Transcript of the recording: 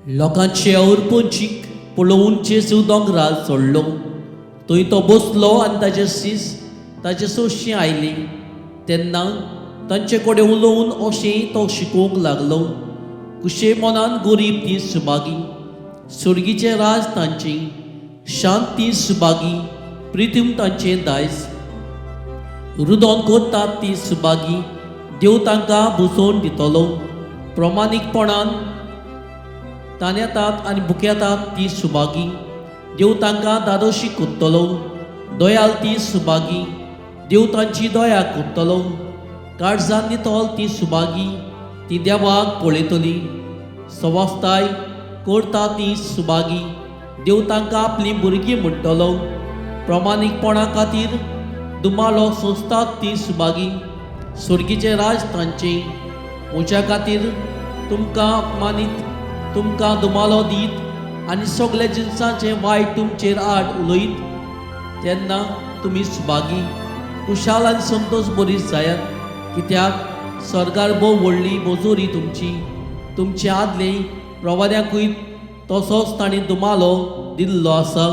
लोकांचे उरपुंचीक पळोवन जेजू दोंगरार चडलो. थंय तो बसलो आनी ताजे शीस ताजे सोंशी आयली. तेन्ना तांचे कडेन उलोवन अशें तो शिकोवंक लागलो. कुशे मनान गरीब ती सुभागी, सुर्गीचें राज तांचें. शांत ती सुभागी, प्रितीम तांचें दायज. रुदोन करतात ती सुभागी, देव तांकां बुजोवन दितलो. प्रमाणीकपणान तानेतात आनी भुकेतात ती सुभागी, देव तांकां दादोशी करतलो. दयाल ती सुभागी, देव तांची दया करतलो. काळजान नितळ ती सुभागी, ती देवाक पळयतली. सवास्ताय करता ती सुभागी, देव तांकां आपलीं भुरगीं म्हणटलो. प्रमाणीकपणा खातीर दुमालो सोंसतात ती सुभागी, सुर्गीचें राज तांचें. म्हज्या खातीर तुमकां अपमानीत, तुमकां दुमालो दीत आनी सगल्या जिनसांचें वायट तुमचेर आड उलयत तेन्ना तुमी सुभागी. खुशाल आनी संतोश बरीच जायात, कित्याक सरकार भोव व्हडली मजुरी तुमची. तुमचे आदले प्रवाद्याकूय तसोच तांणी दुमालो दिल्लो आसा.